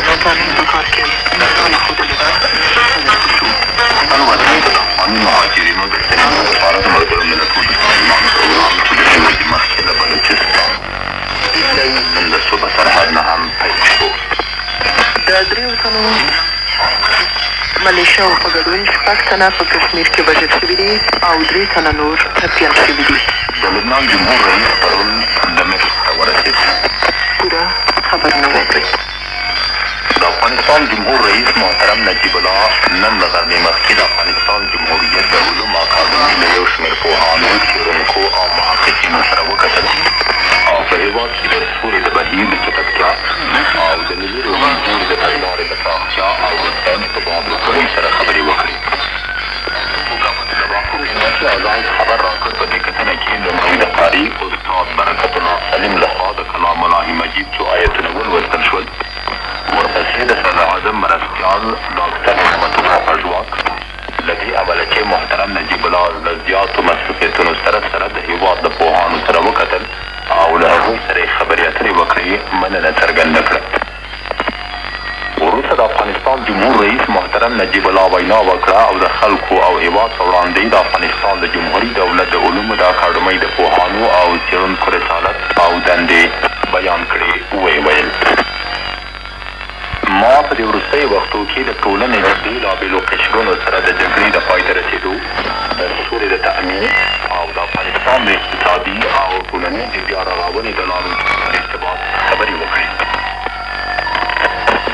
ستالین په کار کې میړانه ښودلې ده، ونیول شو. د افغاني مهاجرینو د ستنېدو لپاره د ملګرو ملتو د سازمان پروګرام چې 3 ورځې مخکې له بلوچستان له صوبه سرحد نه هم پیل شو. د دریو تنو ملیشو په ګډون شپږ تنه په کشمیر کې وژل شوي دي او درې تنه نور ټپیان شوي دي. د لبنان جمهور رئیس پرون دمشق ته ورسېد. پوره خبرونه واورئ. د افغانستان جمهور رئیس محترم نجیب الله نن له غرمې مخکې د افغانستان جمهوریت د علومو اکاډمۍ له یو شمېر پوهانو، څېړونکو او محققینو سره وکتل او په هېواد کې د سولې د بهیر د چټکتیا او د ملي روغې جوړې د تګلارې د پراختیا او هوساینې په باب له هغوی سره خبرې وکړې. د باکو قیمتي اژانس خبر راکړ، په دې کتنه کې لومړی د قاري استاد برکت الله سلیم له خوا د کلام الله مجید څو ایتونه ولوستل شول، ورپسې د صدراعظم مرستیال ډاکتر نعمت الله پژواک له دې امله چې محترم نجیب الله له زیاتو مصروفیتونو سره سره د هېواد له پوهانو سره وکتل او له هغوی سره یې خبرې اترې وکړې، مننه څرګنده کړه. وروسته د افغانستان جمهور رئیس محترم نجیب الله وینا وکړه او د خلکو او هېواد په وړاندې د افغانستان د جمهوري دولت د علومو د اکاډمۍ د پوهانو او څېړونکو رسالت او دندې بیان کړې، ویې ویل. ما په دې وروستیو وختو کې د ټولنې له بېلابېلو قشرونو سره د جګړې د پای ته رسېدو، د سولې د تأمین او د افغانستان د اقتصادي او ټولنیزې بیا رغاونې د لارو چارو په ارتباط خبرې وکړې.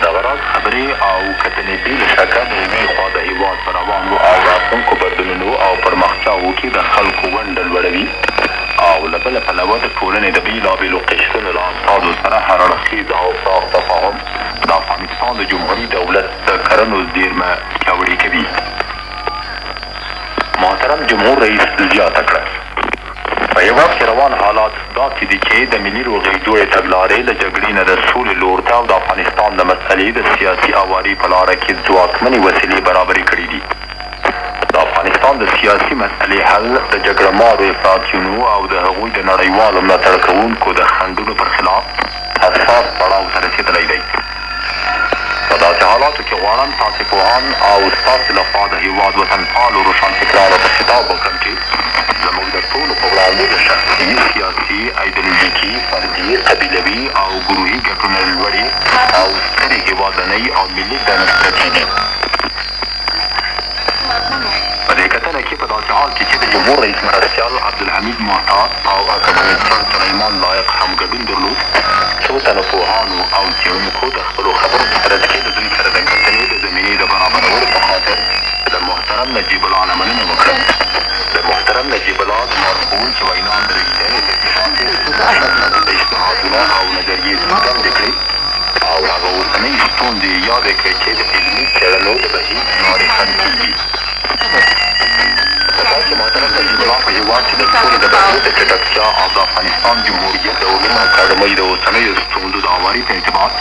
دغه راز خبرې او کتنې بې له شکه له یوې خوا د هېواد په روانو او راتلونکو بدلونونو او پرمختیاوو کې د خلکو ونډه لوړوي او له بله پلوه د ټولنې د بېلابېلو قشرونو له استازو سره هر اړخیز او پراخ تفاهم د افغانستان د جمهوري دولت د کرنو زېرمه پیاوړې کوي. محترم جمهور رئیس زیاته کړه، په هېواد کې روان حالات داسې دي چې د ملي روغې جوړې تګلارې له جګړې نه د سولې لور ته او د افغانستان د مسئلې د سیاسي اواري په لاره کې ځواکمنې وسیلې برابرې کړې دي. د افغانستان د سیاسي مسئلې حل د جګړه مارو افراطیونو او د هغوی د نړیوالو ملاتړ کوونکو د خنډونو پر خلاف حساس پړاو ته رسېدلی دی. په داسې حالاتو کې غواړم تاسې پوهان او ستاسې له خوا د هېواد وطنپالو روښانفکرانو ته خطاب وکړم چې زموږ د ټولو په وړاندې د شخصي، سیاسي، ایدلوژیکي، فردي، قبیلوي او ګروهي ګټو نه لوړې او سترې هېوادنۍ او ملي دندې پرتې دي. په دې کتنه کې په داسې حال کې چې د جمهور رئیس مرستیال عبدالحمید محتاط او اکاډمیسن سلیمان لایق هم ګډون درلود، څو تنو پوهانو او څېړونکو د خپلو خبرو په ترڅ کې له دوی سره د کتنې د زمینې د برابرولو په خاطر له محترم نجیب الله نه مننه وکړه. د محترم نجیب الله د لارښوونکې وینا د رښتینې پیشنهادونه او نظریې څرګندې کړې او هغه اوسنۍ ستونزې یې یادې کړې چې د علمي څېړنو د بهیر له لارې حل کېږي. په پای کې محترم نجیب الله په هېواد کې د سولې د بهیر د چټکتیا او د افغانستان جمهوریت د علومو اکاډمۍ د اوسنیو ستونزو د اواري په ارتباط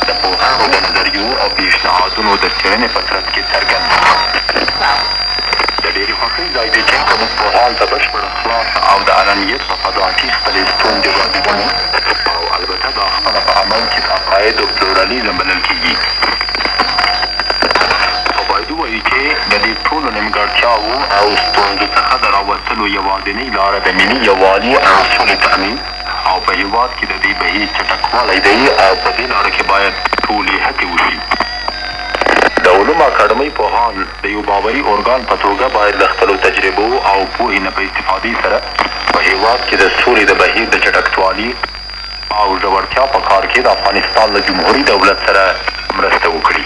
د پوهانو د نظریو او پیشنهادونو د څېړنې په ترڅ کې څرګند د ډېرې خوښۍ ځای دی چې که موږ پوهان په بشپړه خلاصه او د علنیت په فضا کې خپلې ستونزې وړاندې کړو او البته دا خپله په عمل کې د عقایدو پلورالیزم بلل کېږي، خو باید ووایو چې د دې ټولو نیمګړتیاوو او ستونزو څخه د راوتلو یوازینۍ لاره د ملي یووالي او سولې تأمین او په هېواد کې د دې بهیر چټکوالی دی او په دې لاره کې باید ټولې هڅې وشي. د علومو اکاډمۍ پوهان د یو باوري ارګان په توګه باید له خپلو تجربو او پوهې نه په استفادې سره په هېواد کې د سولې د بهیر د چټکتوالي او ژورتیا په کار کې د افغانستان له جمهوري دولت سره مرسته وکړي.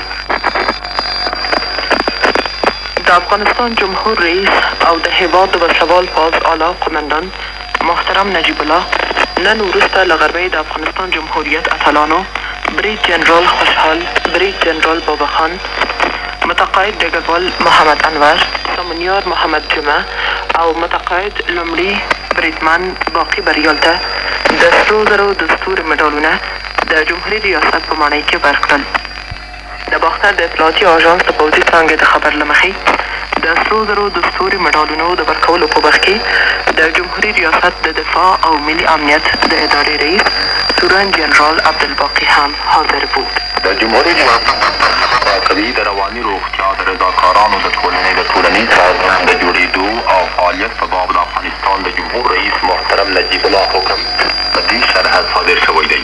د افغانستان جمهور رئیس او د هېواد د وسله وال پوځ اعلی قومندان محترم نجیب الله نن وروسته له غرمې د افغانستان جمهوریت اتلانو برید جنرال خوشحال، برید جنرال بابا خان، متقاعد ډګروال محمد انور، سمونیار محمد جمعه او متقاعد لومړي بریدمن باقي بریال ته د سرو زرو د ستوري مډالونه د جمهوري ریاست په ماڼۍ کې ورکړل. د باختر د اطلاعاتي آژانس د پوځي څانګې د خبر له مخې، د سرو زرو د ستوري مډالونو د ورکولو په وخت کې د جمهوري ریاست د دفاع او ملي امنیت د ادارې رئیس تورن جنرال عبدالباقي هم حاضر وو. د جمهوري ریاست دفتر خبر راکوي، د رواني روغتیا د رضاکارانو د ټولنې د ټولنیز سازمان د جوړېدو او فعالیت په باب د افغانستان د جمهور رئیس محترم نجیب الله حکم په دې شرحه صادر شوی دی.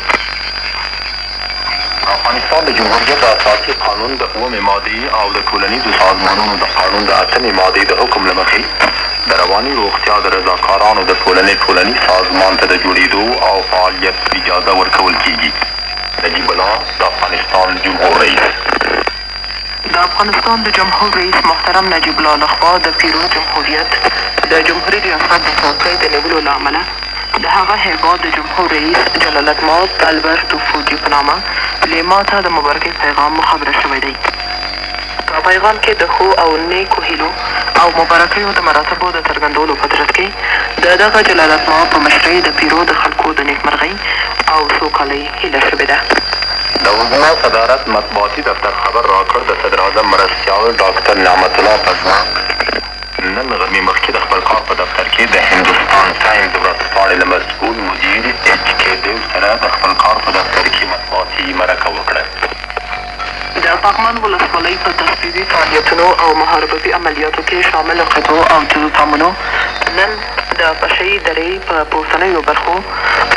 د افغانستان د جمهوریت د اساسي قانون د اوومې مادې او د ټولنیزو سازمانونو د قانون د اتمې مادې د حکم له مخې د رواني روغتیا د رضاکارانو د ټولنې ټولنیز سازمان ته د جوړېدو او فعالیت اجازه ورکول کېږي. نجیب الله، د افغانستان جمهور رئیس. د افغانستان د جمهور رئیس محترم نجیب الله له خوا د پیرو جمهوریت د جمهوري ریاست د څوکۍ د نیولو له امله د هغه هېواد د جمهور رئیس جلالتمآب البرتو فوجي په نامه لیما ته د مبارکۍ پیغام مخابره شوی دی. په پیغام کې د ښو او نېکو هیلو او مبارکیو د مراتبو د څرګندولو په ترڅ کې د دغه جلالتمآب په مشرۍ د پیرو د خلکو د نېکمرغۍ او سوکالۍ هیله شوې ده. د عظمی صدارت مطبوعاتي دفتر خبر راکړ، د صدراعظم مرستیال ډاکتر نعمت الله پژواک نن له غرمې مخکې د خپل کار په دفتر کې د هندوستان ټایمز ورځپاڼې له مسؤل مدیر اېچ کې دېو سره د خپل کار په دفتر کې مطبوعاتي مرکه وکړه. د پغمان ولسوالۍ په تصفیوي فعالیتونو او محاربوي عملیاتو کې شاملو قطعو او جزوتامونو نن د پشه یي درې په پورتنیو برخو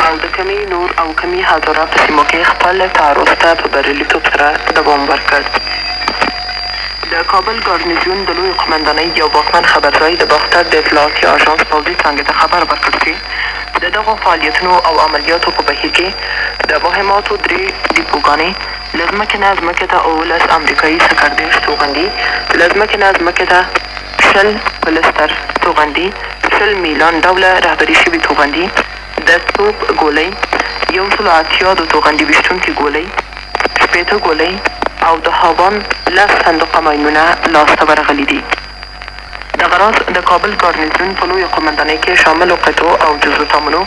او د کمي نور او کمي هزاره په سیمو کې خپل تعرض ته په بریالیتوب سره دوام ورکړ. د کابل ګارنیزیون د لویې قومندانۍ یو واکمن خبرځای د باختر د اطلاعاتي آژانس پوځي څانګې ته خبر ورکړ چې د دغو فعالیتونو او عملیاتو په بهیر کې د مهماتو درې ډیپوګانې، له ځمکې نه ځمکې ته 17 امریکايي سکر 30 توغندي، له ځمکې نه ځمکې ته 20 پلستر توغندي، 20 میلان ډوله رهبري شوي توغندي، د توپ ګولۍ، 180 د توغندي ویشتونکي ګولۍ، 60 ګولۍ او د هاوان لس صندوقه ماینونه لاس ته ورغلي دي. دغه راز د کابل ګارنیزیون په لویه قومندانۍ کې شاملو قطعو او جزوتامونو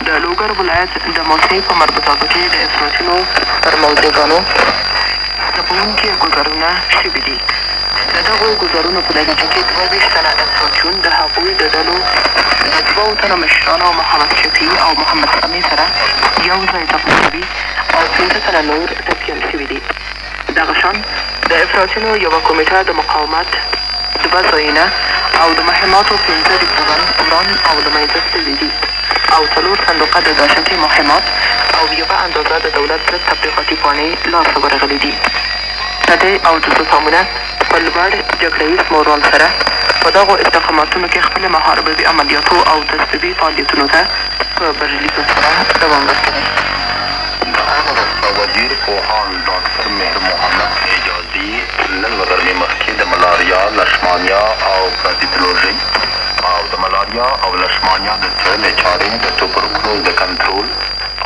د لوګر ولایت د موسې په مربوطاتو کې د افراطیونو پر موضع ګانو ځپونکي ګوزارونه شوي دي. د دغو ګوزارونو په نتیجه کې 22 تنه افراطیون د هغوی د ډلو د دوو تنو مشرانو محمد شفیع او محمد سمیع سره یو ځای زخمي شوي او پنځه تنه نور ټپیان شوي دي. دغه شان د افراطیونو یوه کمېټه د مقاومت دوه ځایونه او د مهماتو پنځه ډیپوګان وران او له منځه تللي دي او څلور صندوقه د داشتي مهمات او یوه اندازه د دولت ضد تبلیغاتي پاڼې لاسته ورغلي دي. ټټۍ او جزوتامونه په لوړ جګړه ییز مورال سره په دغو استقامتونو کې خپل محاربوي عملیاتو او تصفیوي فعالیتونو ته په بریالیتوب سره دوام ورکوي. د عامې روغتیا وزیر پوهاند ډاکتر مهر محمد اعجازي نن له غرمې مخکې د ملاریا، لشمانیا او پرازیتولوژۍ او د ملاریا او لشمانیا د څېړنې چارې، د توبرکلوز د کنترول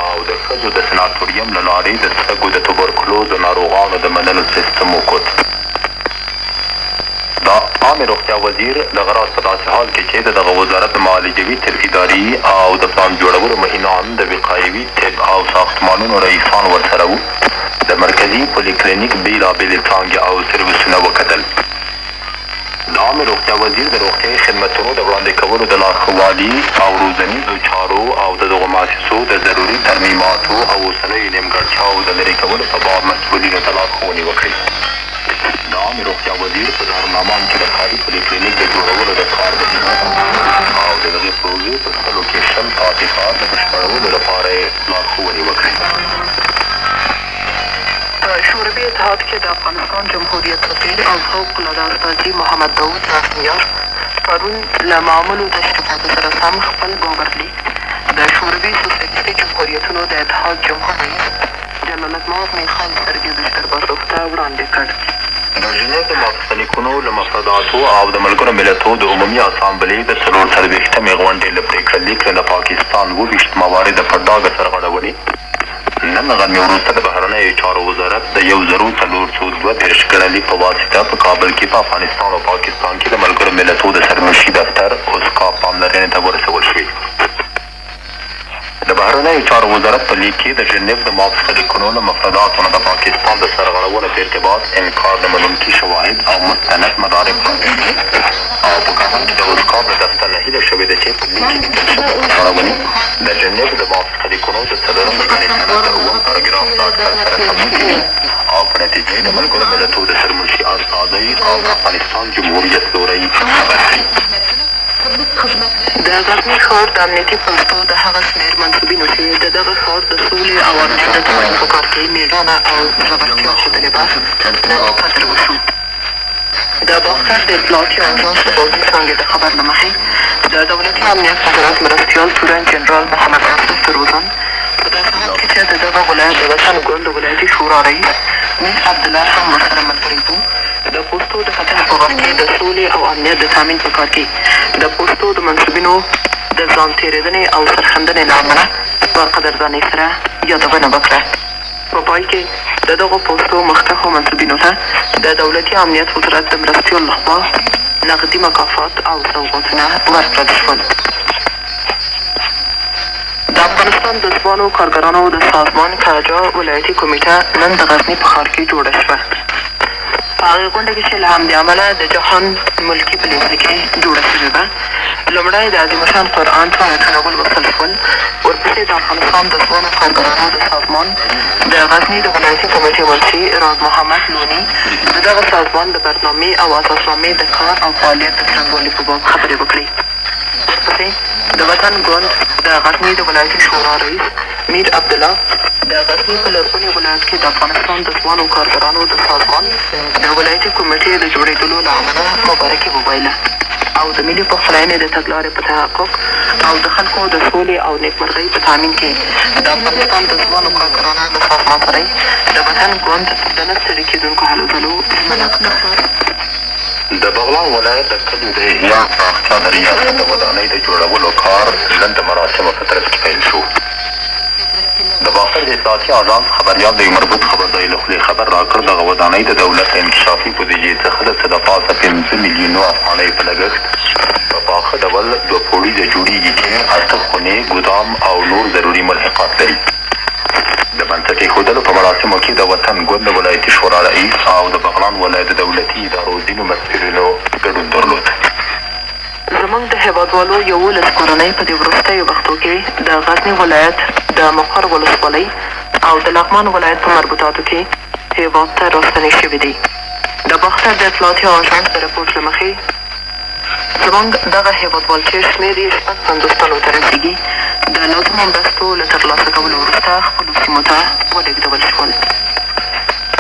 او د ښځو د سناتوریم له لارې د سږو د توبرکلوز د ناروغانو د منلو سیستم وکوت. د عامې روغتیا وزیر دغه راز په داسې حال کې چې د دغه وزارت د معالجوي طب اداري او د پلان جوړولو معینان، د وقایوي طب او ساختمانونو رئیسان ورسره وو، د مرکزي پولي کلینیک بېلابېلې څانګې او سرویسونه وکتل. د عامې روغتیا وزیر د روغتیايي خدمتونو د وړاندې کولو د لا ښه والي او روزنیزو چارو او د دغو مؤسسو د ضروري ترمیماتو او اوسنیو نیمګړتیاوو د لرې کولو په باب مسؤلینو ته لارښوونې وکړې. د عامې روغتیا وزیر په دارالامان کې د ښاري پولي کلینیک د جوړولو د کار د او د دغې پروژې په سلو کې 20 پاتې کار د بشپړولو لپاره یې لارښوونې وکړې. په شوروي اتحاد کې د افغانستان جمهوریت سفیر او فوق العاده استازي محمد داود رسمیار پرون له معمولو تشریفاتو سره سم خپل باورلیک د شوروي سوسیالیستي جمهوریتونو د اتحاد جمهور رئیس جلالتمآب میخایل سرګیویچ ګرباچوف ته وړاندې کړ. د ژنیو د موافقهلیکونو له مفرداتو او د ملګرو ملتو د عمومي اسامبلې د 44مې غونډې له پرېکړه لیک نه د پاکستان 27 موارده په ډاګه سرغړونې، نن غرمې وروسته د بهرنیو چارو وزارت د 1432 ګڼلیک په واسطه په کابل کې په افغانستان او پاکستان کې د ملګرو ملتو د سرمنشي دفتر اوسکا پاملرنې ته ورسول شوې. د بهرنیو چارو وزارت په لیک کې د ژنیو د موافقه لیکونو له مفرداتو نه د پاکستان د سرغړونو په ارتباط انکار نه منونکي شواهد او مستند مدارک وړاندې کړي او په کابل کې د اوسکاب له دفتر نه هیله شوې ده چې په لیک کې لیکل شوې سرغړونې د ژنیو د موافقه لیکونو د څلورمې ګڼې سند د اووم پاراګراف له ډاکټر سره سمون لري او په نتیجه یې د ملګرو ملتو د سرمنشي استازی او د افغانستان جمهوریت لوری خبر کړي. د غزني ښار د امنیتي پوستو د هغه شمېر منسوبینو چې د دغه ښار د سولې او امنیت د تامین په کار کې مېړانه او زړورتیا ښودلې وه، نن قدر وشو. د باختر د اطلاعاتي اژانس د پوځي څانګې د خبر له مخې، د دولتي امنیت وزارت مرستیال تورن جنرال محمد آصف فروزان په داسې حال کې چې د دغه ولایت د وطن ګوند د ولایتي شورا رئیس میر عبدالله هم ورسره ملګری وو، د پوستو د کتنې په وخت کې د سولې او امنیت د تامین په کار کې د پوستو د منسوبینو د ځان تېرېدنې او سرښندنې له امله په قدردانۍ سره یادونه وکړه. په پای کې د دغو پوستو مخکښو منسوبینو ته د دولتي امنیت وزارت د مرستیال له خوا نغدي مکافات او سوغاتونه ورکړل شول. د افغانستان د ځوانو کارګرانو د سازمان کجا ولایتي کمېټه نن د غزني په ښار کې جوړه شوه. په هغې غونډه کې چې له همدې امله د جهان ملکي په لېسه کې جوړه شوې وه، لومړی د عظیم الشان قرآن څو آیتونه ولوستل شول، ورپسې د افغانستان د ځوانو کارګرانو د سازمان د غزني د ولایتي کمېټې منشي راز محمد لوني د دغه سازمان د برنامې او اساسنامې د کار او فعالیت د څرنګوالي په باب خبرې وکړې. ورپسې د وطن ګوند د غزني د ولایتي شورا رئیس میر عبدالله د غزني په لرغوني ولایت کې د افغانستان د ځوانو کارګرانو د سازمان د ولایتي کمېټې د جوړېدلو له امله مبارکي وویله او د ملي پخلاینې د تګلارې په تحقق او د خلکو د سولې او نېکمرغۍ په تامین کې د افغانستان د ځوانو کارګرانو له سازمان سره یې د وطن ګوند د نه ستړي کېدونکو هلو ځلو ژمنه وکړه. د بغلان ولایت د کلیو د احیا او پراختیا د ریاست د ودانۍ د جوړولو کار نن د مراسمو په ترڅ کې پیل شو. د باختر د اطلاعاتي اژانس خبریال د یو مربوط خبرځای له خولې خبر راکړ، دغه ودانۍ د دولت له انکشافي بودیجې څخه د څه د پاسه پنځه میلیونو افغانیو په لګښت په پاخه ډول دوه پوړیزه جوړېږي چې اته خونې، ګودام او نور ضروري ملحقات لري. د بنسټ اېښودلو په مراسمو کې د وطن ګوند د ولایتي شورا رئیس او د بغلان ولایت د دولتي ادارو ځینو مسؤلینو ګډون درلود. زموږ د هېوادوالو 11 کورنۍ په دې وروستیو وختو کې د غزني ولایت د مقر ولسوالۍ او د لغمان ولایت په مربوطاتو کې هېواد ته راستنې شوې دي. د باختر د اطلاعاتي آژانس د رپوټ له مخې، زمونږ دغه هېوادوال چې شمېر یې 56 تنو ته رسېږي، د لازمو مرستو له ترلاسه کولو وروسته خپلو سیمو ته ولېږدول شول.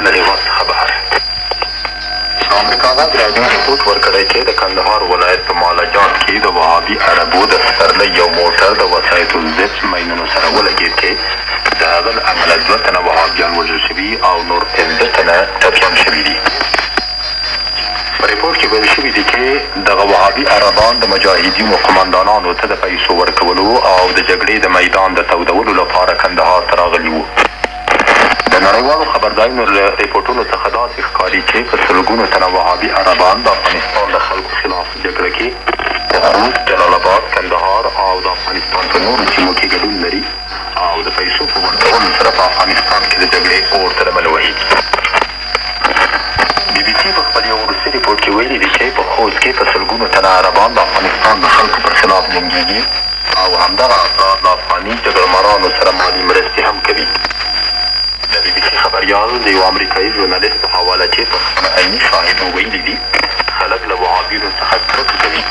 له هېواد څخه بهر د امریکا غږ راډیو رپوټ ورکړی چې د کندهار ولایت په ماله جات کې د وهابي عربو د سپرلۍ یو موټر د وسایطو ضد ماینونو سره ولګېد چې د هغه له امله دوه تنه وهابیان وژل شوي او نور پنځه تنه ټپیان شوي دي. په رپوټ کې ویل شوي دي چې دغه وهابي عربان د مجاهدینو قوماندانانو ته د پیسو ورکولو او د جګړې د میدان د تودولو لپاره کندهار ته راغلي وو. د نړیوالو خبرځایونو له رپوټونو څخه داسې ښکاري چې په سلګونو تنه وهابي عربان د افغانستان د خلکو خلاف جګړه کې په خوست، جلال اباد، کندهار او د افغانستان په نورو سیمو کې ګډون لري او د پیسو په ورکولو سره په افغانستان کې د جګړې اور ته لمن وهي. بي بي سي په خپل یو وروستي رپوټ کې ویلي دي چې په خوست کې په سلګونو تنه عربان د افغانستان د خلکو پر خلاف جنګېږي او همدغه افراد له افغاني جګړهمارانو سره مالي مرستې هم کوي. د بي بي سي خبریال د یوه امریکايي ژورنالست په حواله چې په خپله عیني شاهد و ویلي دي، خلک له وهابیونو څخه کرکه کوي.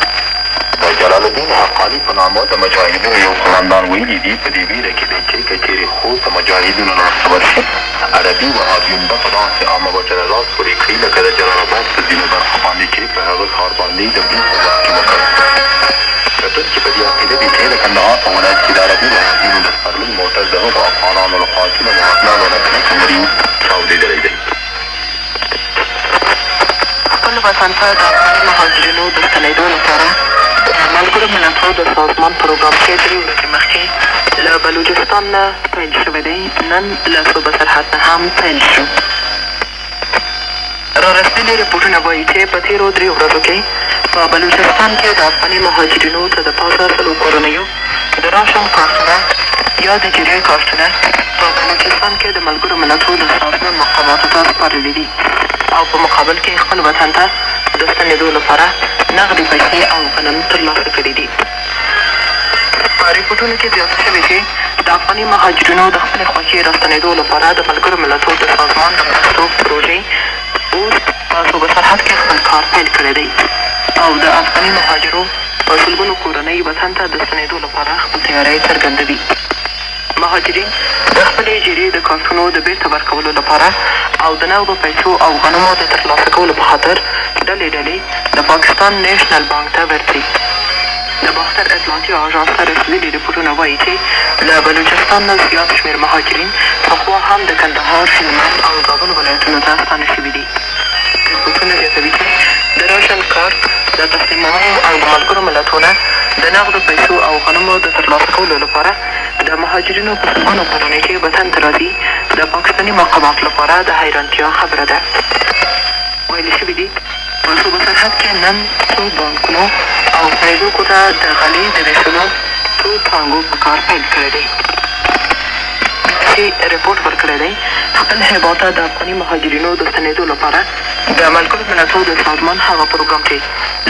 د جلال الدین حقاني په نامه د مجاهدینو یو قوماندان ویلي دي، په دې وېره کې دی چې که چېرې خوست د مجاهدینو لاس ته ورشي، عربي وهابیون به په داسې عامه وژنه لاس پورې کړي لکه د جلال اباد په ځینو برخو باندې چې په هغه ښار باندې د برید په وخت کې وکړ. کتونکي په دې عقیده دي چې د کندهار په ولایت کې د عربي وهابیونو د سپرلۍ موټر د هغو افغانانو له خوا چې له وهابیانو نه کرکه لري، چاودېدلی دی. خپل وطن ته د افغاني مهاجرینو د ستنېدو لپاره د ملګرو ملتو د سازمان پروګرام چې درې ورځې مخکې له بلوچستان نه پیل شوی دی، نن له صوبه سرحد نه هم پیل شو. رارسېدلي رپوټونه وايي چې په تېرو درې ورځو کې په بلوچستان کې د افغاني مهاجرینو څه د پاسه سلو کورنیو د راشن کارتونه یا د جریې کارتونه په بلوچستان کې د ملګرو ملتو د سازمان مقاماتو ته سپارلي دي او په مقابل کې خپل وطن ته د ستنېدو لپاره نغدې پیسې او غنم ترلاسه کړي دي. په رپوټونو کې زیاته شوې چې د افغاني مهاجرینو د خپلې خوښې راستنېدو لپاره د ملګرو ملتو د سازمان د مرستو پروژې اوس په صوبه سرحد کې خپل کار پیل کړی دی او د افغاني مهاجرو په سلګونو کورنۍ وطن ته د ستنېدو لپاره خپل تیاری څرګندوي. مهاجرین د خپلې اجیرې د کارتونو د بېرته ورکولو لپاره او د نغدو پیسو او غنمو د ترلاسه کولو په خاطر ډلې ډلې د پاکستان نېشنل بانک ته ورځي. د باختر اطلاعاتي آژانس ته رسېدلي رپوټونه وايي چې له بلوچستان نه زیات شمېر مهاجرین پخوا هم د کندهار، هلمند او زابل ولایتونو ته ستانه شوي دي. رپوټونه زیاتوي چې د راشن کارت د تسلیمولو او د ملګرو ملتو نه د نغدو پیسو او غنمو د ترلاسه کولو لپاره د مهاجرینو په سلګونو کورنۍ چې وطن ته راځي د پاکستاني مقاماتو لپاره د حیرانتیا خبره ده. ویل شوي دي، په صوبه سرحد کې نن څو بانکونو او پیدوکو ته د غلې د وېشلو څو څانګو په کار پیل کړی دی. بي بي سي رپوټ ورکړی دی، خپل هېواد ته د افغاني مهاجرینو د ستنېدو لپاره د ملګرو ملتو د سازمان هغه پروګرام چې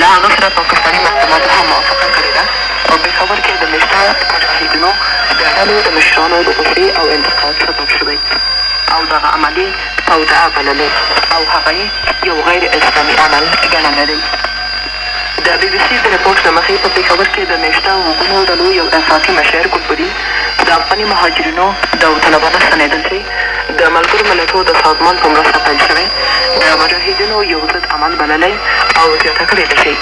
له هغه سره پاکستاني مقاماتو هم موافقه کړې ده، په پېښور کې د مېشته مجاهدینو د ډلو د مشرانو د غوسې او انتقاد سبب شوی او دغه عمل یې توطئه بللې او هغه یې یو غیر اسلامي عمل ګڼلی دی. د بي بي سي د رپوټ له مخې په پېښور کې د مېشته وګونو ډلو یو افراطي مشر ګلبدین د افغاني مهاجرینو داوطلبانه ستنېدل چې د ملګرو ملتو د سازمان په مرسته پیل شوی، د مجاهدینو یو ضد عمل بللی او زیاته کړې ده چې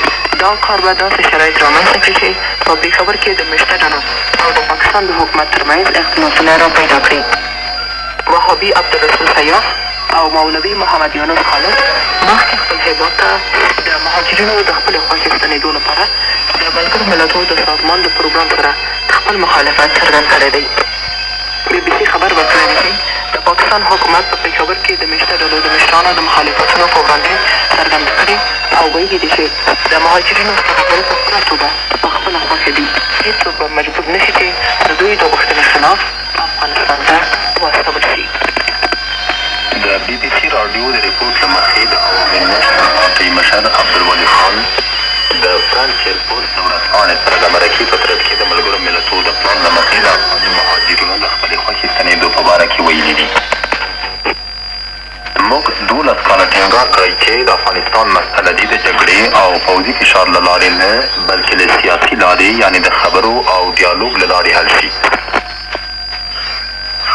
دا کار به داسې شرایط رامنځته کړي چې په پېښور کې د مېشته ډلو او د پاکستان د حکومت ترمنځ اختلافونه راپیدا کړي. وهابي عبدالرسول سیاف او مولوي محمد یونس خالد مخکې خپل هېواد ته د مهاجرینو د خپلې خوښې ستنېدو لپاره د ملګرو ملتو د سازمان له پروګرام سره خپل مخالفت څرګند کړی دی. بي بي سي خبر ورکړی دی چې د پاکستان حکومت په پېښور کې د مېشته ډلو د مشرانو د مخالفتونو په وړاندې څرګنده کړې او ویلي دي چې د مهاجرینو ستنېدل په پوره توګه په خپله خوښه دي، هېڅوک به مجبور نه شي چې د دوی د غوښتنې خلاف افغانستان ته واستول شي. د بي بي سي راډیو د رپوټ له مخې د عوامي نېشنل پارټۍ مشر عبدالولي خان د فرانټیر پوسټ له ورځپاڼې سره د مرکې په ترڅ کې د ملګرو ملتو د پلان له مخې د افغاني مهاجرینو د خپلې خوښې ستنېدو په باره کې ویلي دي. موږ 12 کاله ټینګار کړی چې د افغانستان مسئله دې د جګړې او پوځي فشار له لارې نه، بلکې له سیاسي لارې یعنې د خبرو او ډیالوګ له لارې حل شي.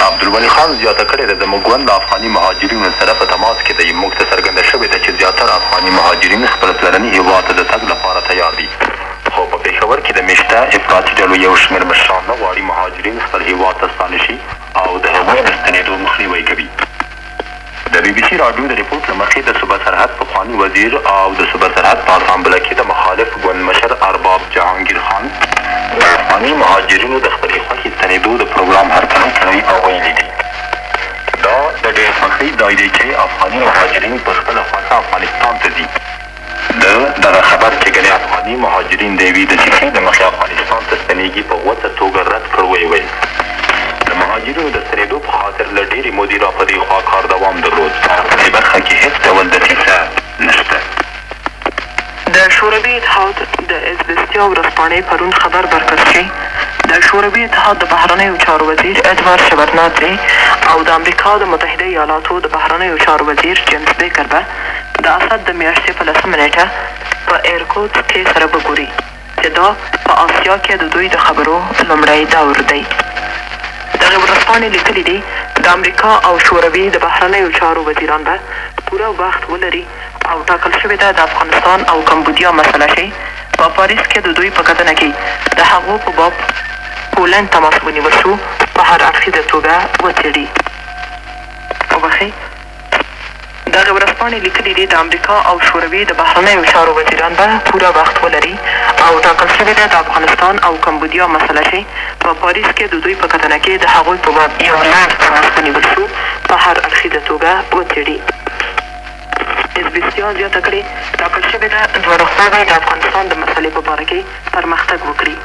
عبدالولي خان زیاته کړې ده، زموږ ګوند له افغاني مهاجرینو سره په تماس کې دی، موږ ته څرګنده شوې ده چې زیاتره افغاني مهاجرین خپل پلرني هېواد ته د تګ لپاره تیار دي، خو په پېښور کې د مېشته افراطي ډلو یو شمېر مشران نه غواړي مهاجرین خپل هېواد ته ستانه شي او د هغوی د ستنېدو مخنیوی کوي. د بي بي سي راډیو د رپوټ له مخې د صوبه سرحد پخواني وزیر او د صوبه سرحد په اسامبله کې د مخالف ګوند مشر ارباب جهانګیر خان د افغاني مهاجرینو د خپلې خوښې ستنېدو د پروګرام هرکلی کړی او ویلي دي، دا د ډېر خوښۍ ځای دی چې افغاني مهاجرین په خپله خوښه افغانستان ته ځي. ده دغه خبر چې ګنې افغاني مهاجرین د یوې دسیسې له مخې افغانستان ته ستنېږي په غوڅه توګه رد کړ ویې ویل، د مهاجرینو د ستنېدو په خاطر له ډېرې مودې را په دې خوا کار دوام درلود او په دې برخه کې هېڅ ډول دسیسه نشته. د شوروي اتحاد د ازویستیا ورځپاڼې پرون خبر ورکړ چې د شوروي اتحاد د بهرنیو چارو وزیر ادوارد شبرنادزې او د امریکا د متحده ایالاتو د بهرنیو چارو وزیر جیمز بیکر به د اسد د میاشتې په لسمه نېټه په ایرکوتسک کې سره وګوري چې دا په اسیا کې د دوی د خبرو لومړی دور دی. دغې ورځپاڼې لیکلي دي، د امریکا او شوروي د بهرنیو چارو وزیران به پوره وخت ولري او ټاکل شوې ده د افغانستان او کمبودیا مسله چې په پاریس کې د دوی په کتنه کې د هغو په باب پولنډ تماس ونیول شو، په هر اړخیزه توګه وڅېړي. وبخښئ. دغې ورځپاڼې لیکلي دي، د امریکا او شوروي د بهرنیو چارو وزیران به پوره وخت ولري او ټاکل شوې ده د افغانستان او کمبودیا مسله چې په پاریس کې د دوی په کتنه کې د هغوی په باب یو لنډ تماس ونیول شو، په هر اړخیزه توګه وڅېړي. ازبیستیا زیاته کړې، ټاکل شوې ده دواړه خواوې د افغانستان د مسئلې په باره کې پرمختګ وکړي.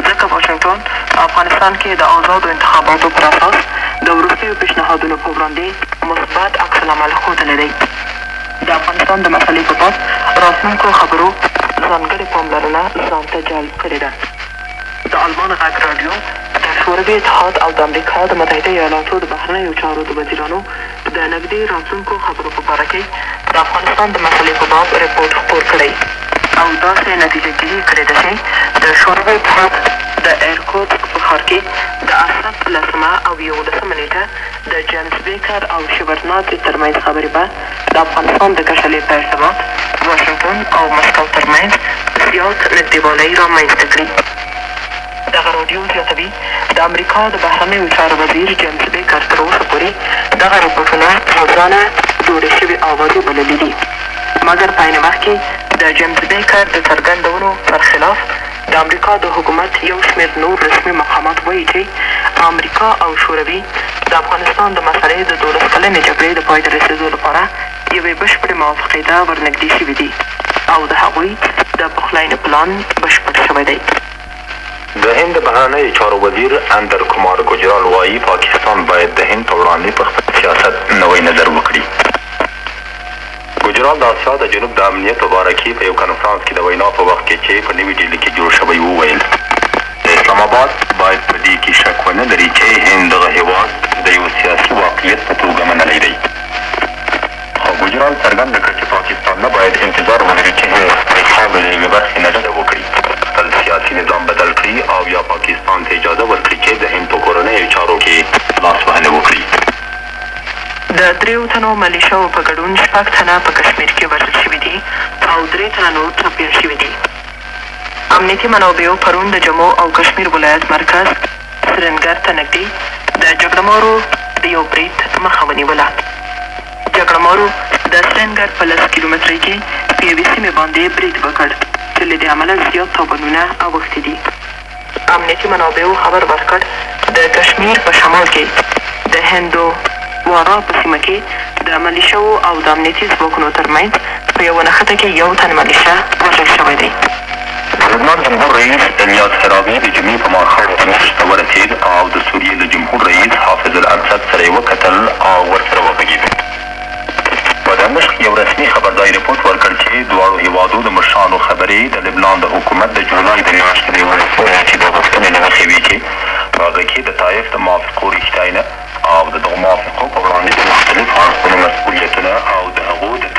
ځکه واشنګټن په افغانستان کې د ازادو انتخاباتو پر اساس د وروستیو پیشنهادونو په وړاندې مثبت عکس العمل ښودلی دی. د افغانستان د مسئلې په باب راتلونکو خبرو ځانګړې پاملرنه ځان ته جلب کړې ده. د آلمان غږ راډیو د شوروي اتحاد او د امریکا د متحده ایالاتو د بهرنیو چارو د وزیرانو د نږدې راتلونکو خبرو په باره کې د افغانستان د مسئلې په باب رپوټ خپور کړی او داسې نتیجه ګیري یې کړې ده چې د شوروي اتحاد د ایرکوتسک په ښار کې د اسد په لسمه او یولسمه نېټه د جیمز بیکر او شیورنادزې ترمنځ خبرې به د افغانستان د کشالې په ارتباط د واشنګټن او مسکو ترمنځ زیات نږدېوالی رامنځته کړي. دغه راډیو زیاتوي، د امریکا د بهرنیو چارو وزیر جیمز بیکر تر اوسه پورې دغه رپوټونه له ځانه جوړې شوې آوازې بللې دي، مګر په عین وخت کې د جیمز بیکر د څرګندونو پر خلاف د امریکا د حکومت یو شمېر نور رسمي مقامات وايي چې امریکا او شوروي د افغانستان د مسئلې د دولس کلنې جګړې د پای ته رسېدو لپاره یوې بشپړې موافقې ته ورنږدې شوي دي او د هغوی د پخلاینې پلان بشپړ شوی دی. د هند د بهرنیو چارو وزیر اندر کمار ګجرال وايي، پاکستان باید د هند په وړاندې په خپل سیاست نوی نظر وکړي. ګجرال د اسیا د جنوب د امنیت په باره کې په یو کنفرانس کې د وینا په وخت کې چې په نوي ډیلي کې جوړ شوی وویل، اسلام اباد باید په دې کې شک ونه لري چې هند دغه هېواد د یو سیاسي واقعیت په توګه منلی دی. خو ګجرال څرګنده کړه چې پاکستان نه باید انتظار ولري چې هند د خپلې خاورې له یوې برخې نه ډډه وکړي، خپل سیاسي نظام بدل کړي او یا پاکستان ته اجازه ورکړي چې د هند په کورنیو چارو کې لاسوهنه وکړي. د درېیو تنو ملېشه وو په ګډون شپږ تنه په کشمیر کې وژل شوي دي او درې تنه نور ټپیان شوي دي. امنیتي منابعو پرون د جمو او کشمیر ولایت مرکز سرینګر ته نږدې د جګړه مارو د یو برید مخه ونیوله. جګړه مارو د سرینګر په لس کیلومترۍ کې په یوې سیمې باندې برید وکړ چې له دې امله زیات تاوانونه اوښتي دي. امنیتي منابعو خبر ورکړ، د کشمیر په شمال کې د هندو وارا په سیمه کې د ملیشه وو او د امنیتي ځواکونو ترمنځ په یوه نښته کې یو تن ملیشه وژل شوی دی. د لبنان جمهور رئیس الیاس حراوي د جمعې په ماښام دمشق ته ورسېد او د سوریې له جمهور رئیس حافظ الاسد سره یې وکتل او ورسره وغږېد. په دمشق کې یو رسمي خبرځای رپوټ ورکړ چې دواړو هېوادو د مشرانو خبرې د لبنان د حکومت د جولای د میاشتې د یولسمې نېټې د غوښتنې له مخې وې چې په هغه کې د طایف د موافقو رښتاینه او د دغو موافقو په وړاندې د مختلفو اړخونو مسؤلیتونه او د هغو د.